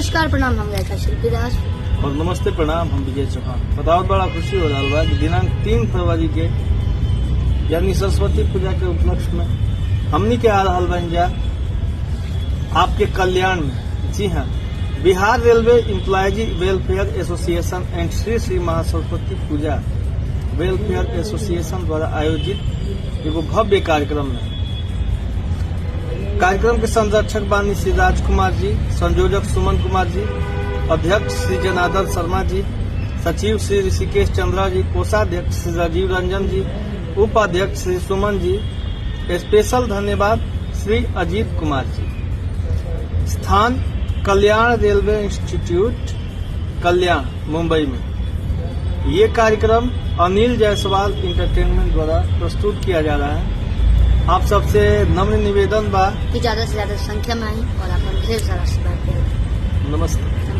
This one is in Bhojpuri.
नमस्कार, प्रणाम। हम गायिका शिल्पी दास। और नमस्ते, प्रणाम, हम विजय चौहान। बताओ, बड़ा खुशी हो रहा बा कि दिनांक 3 फरवरी के, यानी सरस्वती पूजा के उपलक्ष्य में हमनी के आ रहल बन जा आपके कल्याण में। जी हाँ, Bihar railway employees welfare association and Shri Shri Mahasaraswati puja welfare association द्वारा आयोजित एगो भव्य कार्यक्रम में, कार्यक्रम के संरक्षक बानी श्री राजकुमार जी, संयोजक सुमन कुमार जी, अध्यक्ष श्री जनार्दन शर्मा जी, सचिव श्री ऋषिकेश चंद्रा जी, कोषाध्यक्ष श्री राजीव रंजन जी, उपाध्यक्ष श्री सुमन जी। स्पेशल धन्यवाद श्री अजीत कुमार जी। स्थान कल्याण रेलवे इंस्टीट्यूट, कल्याण, मुंबई में ये कार्यक्रम अनिल जायसवाल इंटरटेनमेंट द्वारा प्रस्तुत किया जा रहा है। आप सबसे नम्र निवेदन बा कि ज्यादा से ज्यादा संख्या में आई और अपन ढेर सारा आशीर्वाद दें। नमस्ते। नमस्ते।